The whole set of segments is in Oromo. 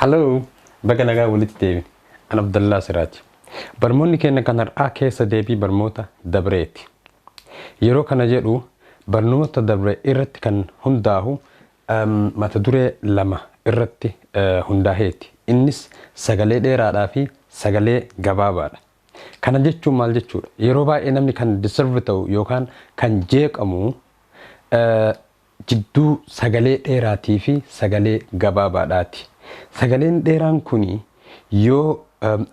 Hello, baga nagaa walitti deebine. An Abdallaa Siraaj. Barmoonni keenya kan har'aa keessa deebii barmoota dabreeti. Yeroo kana jedhu barnoota dabre irratti kan hundaahu mata duree lama irratti hundaaheeti. Innis sagalee dheeraadhaa fi sagalee gabaabaadha. Kana jechuun maal jechuudha? Yeroo baay'ee namni kan disturb ta'u yookaan kan jeeqamu jidduu sagalee dheeraatii fi sagalee gabaabaadhaati. Sagaleen dheeraan kuni yoo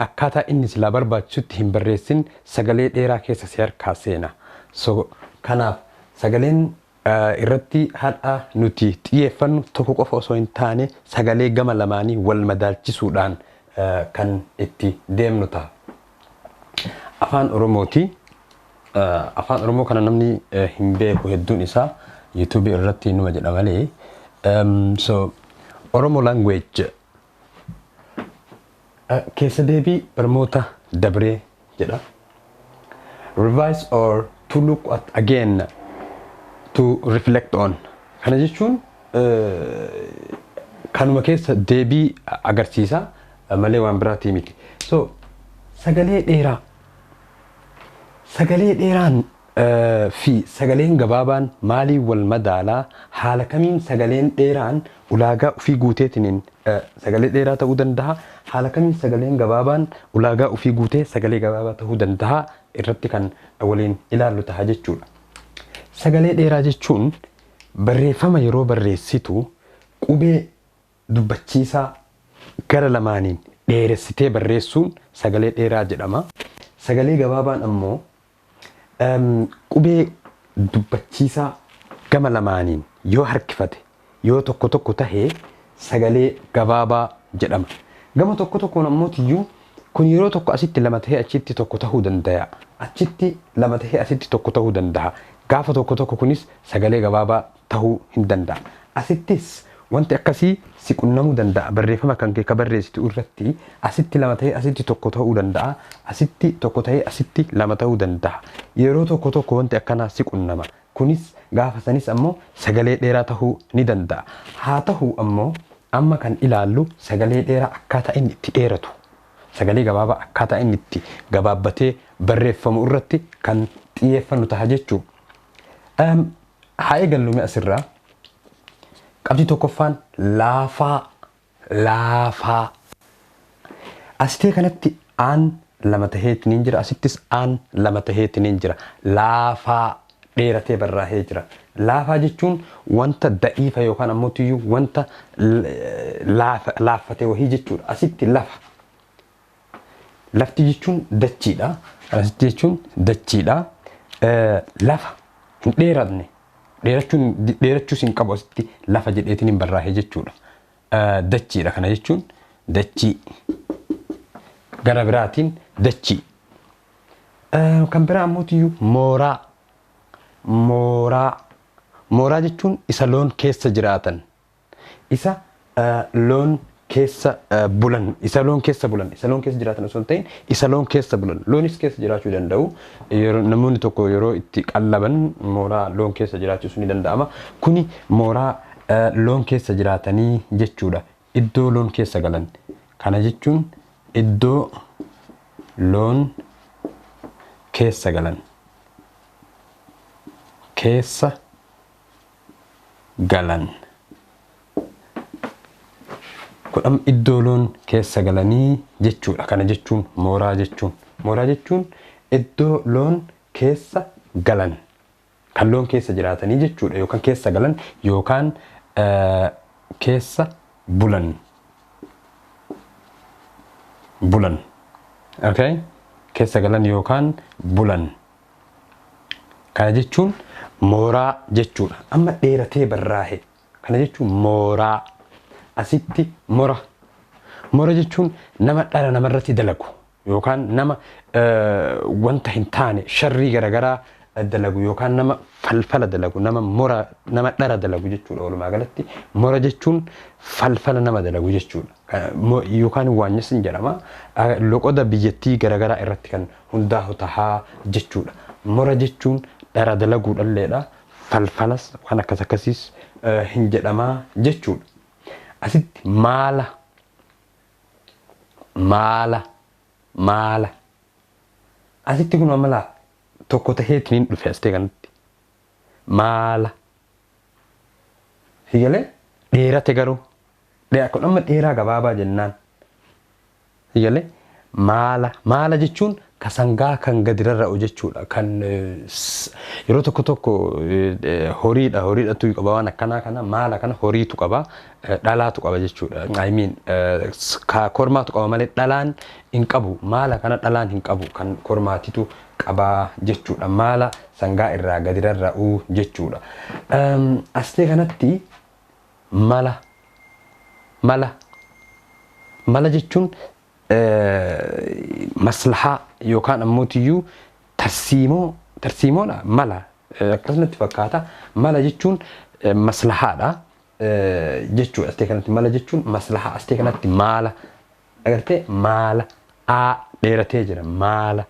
akkaataa inni silaa barbaachisutti hin barreessin sagalee dheeraa keessa si harkaa seena. So kanaaf sagaleen irratti har'a nuti xiyyeeffannu tokko qofa osoo hin taane sagalee gama lamaanii wal madaalchisuudhaan kan itti deemnu ta'a. Afaan Oromooti. Afaan Oromoo kana namni hin beeku hedduun isaa YouTube irratti numa jedha malee. So Oromo language keessa deebii barmoota dabree jedha. Revise or to look at again, to reflect on. Kana jechuun kanuma keessa deebii agarsiisa malee waan biraatii miti. So sagalee dheeraa. Sagalee dheeraan fi sagaleen gabaabaan maaliin wal madaalaa? Haala kamiin sagaleen dheeraan ulaagaa ofii guuteetiniin sagalee dheeraa ta'uu danda'a? Haala kamiin sagaleen gabaabaan ulaagaa ofii guutee sagalee gabaabaa ta'uu danda'a? Irratti kan waliin ilaallu ta'a jechuudha. Sagalee dheeraa jechuun barreeffama yeroo barreessitu qubee dubbachiisaa gara lamaaniin dheeressitee barreessuun sagalee dheeraa jedhama. Sagalee gabaabaan ammoo qubee dubbachiisaa gama lamaaniin yoo harkifate, yoo tokko tokko tahee, sagalee gabaabaa jedhama. Gama tokko tokkoon ammoo tiyyuu kun yeroo tokko asitti lama tahee achitti tokko tahuu danda'a. Achitti lama tahee asitti tokko tahuu danda'a. Gaafa tokko tokko kunis sagalee gabaabaa tahuu hin danda'a. Asittis wanti akkasii si qunnamuu danda'a. Barreeffama kan kee ka barreessitu irratti asitti lama tahee asitti tokko ta'uu danda'a. Asitti tokko tahee asitti lama ta'uu danda'a. Yeroo tokko tokko wanti akkanaa si qunnama. Kunis gaafa sanis ammoo sagalee dheeraa tahuu ni danda'a. Haa ta'u ammoo amma kan ilaallu sagalee dheeraa akkaataa inni itti dheeratu, sagalee gabaabaa akkaataa inni itti gabaabbatee barreeffamu irratti kan xiyyeeffannu ta'a jechuudha. Haa eegallu mee asirraa. Qabxii tokkoffaan laafaa, laafaa. Asitee kanatti aan lama taheetiin jira, asittis aan lama taheetiin jira. Laafaa dheeratee barraa'ee jira. Laafaa jechuun wanta da'iifa yookaan ammoo tiyyuu wanta laaffate wahii jechuudha. Asitti lafa. Lafti jechuun dachiidha. Asitti jechuun dachiidha. Lafa hin dheeratne. Dheerachuus hin qabu, asitti lafa jedheetiin hin barraa'e jechuudha. Dachiidha kana jechuun dachii. Gara biraatiin dachii. Kan biraa ammoo tiyyuu mooraa. Mooraa. Mooraa jechuun isa loon keessa jiraatan. Isa loon keessa bulan, isa loon keessa bulan, isa loon keessa jiraatan osoo hin ta'in isa loon keessa bulan. Loonis keessa jiraachuu danda'u. Yeroo namoonni tokko yeroo itti qallaban mooraa loon keessa jiraachuus ni danda'ama. Kuni mooraa loon keessa jiraatanii jechuudha. Iddoo loon keessa galan. Kana jechuun iddoo loon keessa galan. Keessa galan. Kun iddoo loon keessa galanii jechuudha. Kana jechuun mooraa jechuun. Mooraa jechuun iddoo loon keessa galan. Kan loon keessa jiraatanii jechuudha. Yookaan keessa galan yookaan keessa bulan. Bulan. Okay? Keessa galan yookaan bulan. Kana jechuun mooraa jechuudha. Amma dheeratee barraa'e. Kana jechuun mooraa. Asitti mora. Mora jechuun nama dhala namarratti dalagu yookaan nama wanta hin taane, sharrii garaagaraa dalagu yookaan nama falfala dalagu, nama mora, nama dhara dalagu jechuudha. Walumaa galatti mora jechuun falfala nama dalagu jechuudha. Yookaan waanyas hin jedhama. Loqoda biyyattii garaagaraa irratti kan hundaa'u tahaa jechuudha. Mora jechuun dhara dalaguudhalleedha. Falfalas waan akkas akkasiis hin jedhamaa jechuudha. Asitti maala. Maala, maala. Asitti kun amala tokko taheetiin dhufe astee kanatti. Maala. Sigalee dheerate garuu. Kun amma dheeraa gabaabaa jennaan. Sigalee maala. Maala jechuun ka sangaa kan gadi rarra'u jechuudha. Kan yeroo tokko tokko horiidha, horiidhatu qaba waan akkanaa kana. Maala kana horiitu qaba, dhalaatu qaba jechuudha. I mean, ka kormaatu qaba malee dhalaan hin qabu. Maala kana dhalaan hin qabu, kan kormaatitu qaba jechuudha. Maala sangaa irraa gadi rarra'u jechuudha. Astee kanatti mala, mala, mala jechuun maslahaa yookaan ammootiyyuu tarsiimoo, tarsiimoodha. Mala akkasumatti fakkaata. Mala jechuun maslahaadha jechuudha. Astee kanatti mala jechuun maslahaa. Astee kanatti maala agartee, maala aa dheeratee jira, maala.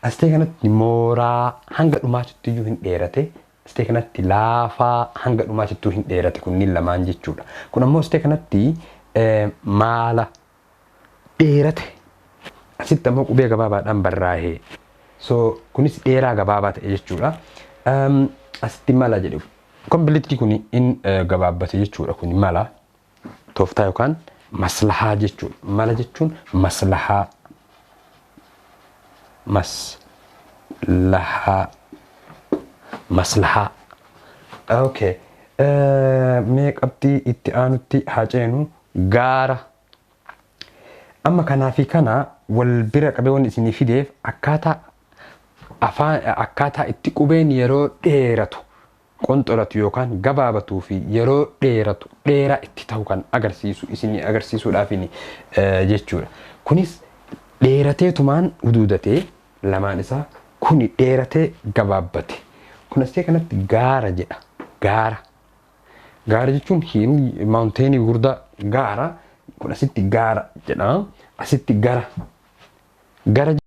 Astee kanatti mooraa hanga dhumaatitti iyyuu hin dheerate. Astee kanatti laafaa hanga dhumaatittuu hin dheerate, kunniin lamaan jechuudha. Kun ammoo astee kanatti maala dheerate. Asitti ammoo qubee gabaabaadhaan barraa'ee. So kunis dheeraa gabaabaa ta'e jechuudha. Asitti mala jedhu. Completely kun in gabaabbate jechuudha. Kun mala tooftaa yookaan maslahaa jechuudha. Mala jechuun maslahaa. Maslahaa. Maslahaa. Okay. Mee qabxii itti aanutti haa ceenu. Gaara. Amma kanaa fi kana wal bira qabee wanni isinii fideef akkaataa afaan, akkaataa itti qubeen yeroo dheeratu qonxolatu yookaan gabaabatuu fi yeroo dheeratu dheeraa itti ta'u kan agarsiisu isinii agarsiisuudhaafini jechuudha. Kunis dheerateetumaan uduudatee lamaan isaa, kuni dheeratee gabaabbate. Kun asii kanatti gaara jedha. Gaara. Gaara jechuun mountainii gurguddaa gaara. Kun asitti gaara jedha. Asitti gara. Gara.